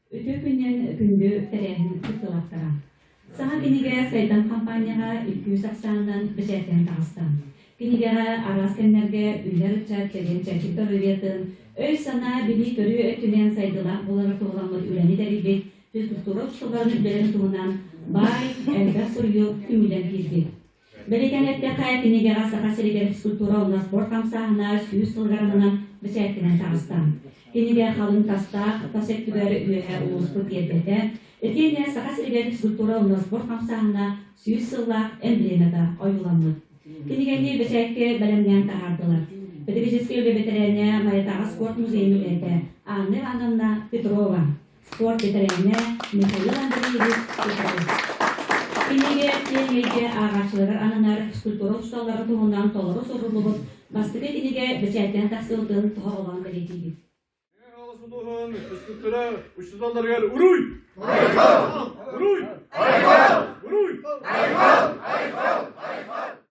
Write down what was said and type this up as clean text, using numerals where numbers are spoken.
Үтүө күнүнэн күндү тэрээһин кыттыылаахтара. Саҥа кинигэ Сайдам хампаанньаҕа 200 ахсаанынан бэчээттэнэн таҕыста. Кинигэҕэ араас кэмнэргэ үүнэр ыччат чэгиэн-чэбдик доруобуйатын, өй-санаа, билии-көрүү өттүнэн сайдыылаах буоларга туһуламмыт үлэни тэрийбит физкультура учууталларын үлэлэрин туһунан баай, элбэх суруйуу түмүллэн киирбит. Бэлиэтээн эттэххэ, кинигэҕэ Саха сиригэр физкультура уонна спорт хамсааһына 100 сылыгар ананан бэчээттэнэн таҕыста. Кинигэ халыҥ тастаах, тас өттүгэр үөһэ улууспут тиэрдэтэ, итиэннэ Саха сиригэр физкультура уонна спорт хамсааһына 100 сыллаах эмблемата ойууламмыт. Кинигэни бэчээккэ бэлэмнээн таһаардылар. Педагогическай үлэ бэтэрээнэ Майатааҕы спорт музейын үлэһитэ Анна Ивановна Петрова. Спорт бэтэрээнэ Михаил Андреевич Петров. Кинигэ киэҥ эйгэ ааҕааччыларыгар ананар физкультура учууталларын туһунан толору суруллубут бастакы кинигэ бэчээттэнэн тахсыбытын тоһоҕолоон бэлиэтиибит. Улууһун физкультура учууталларыгар уруй! Уруй! Уруй!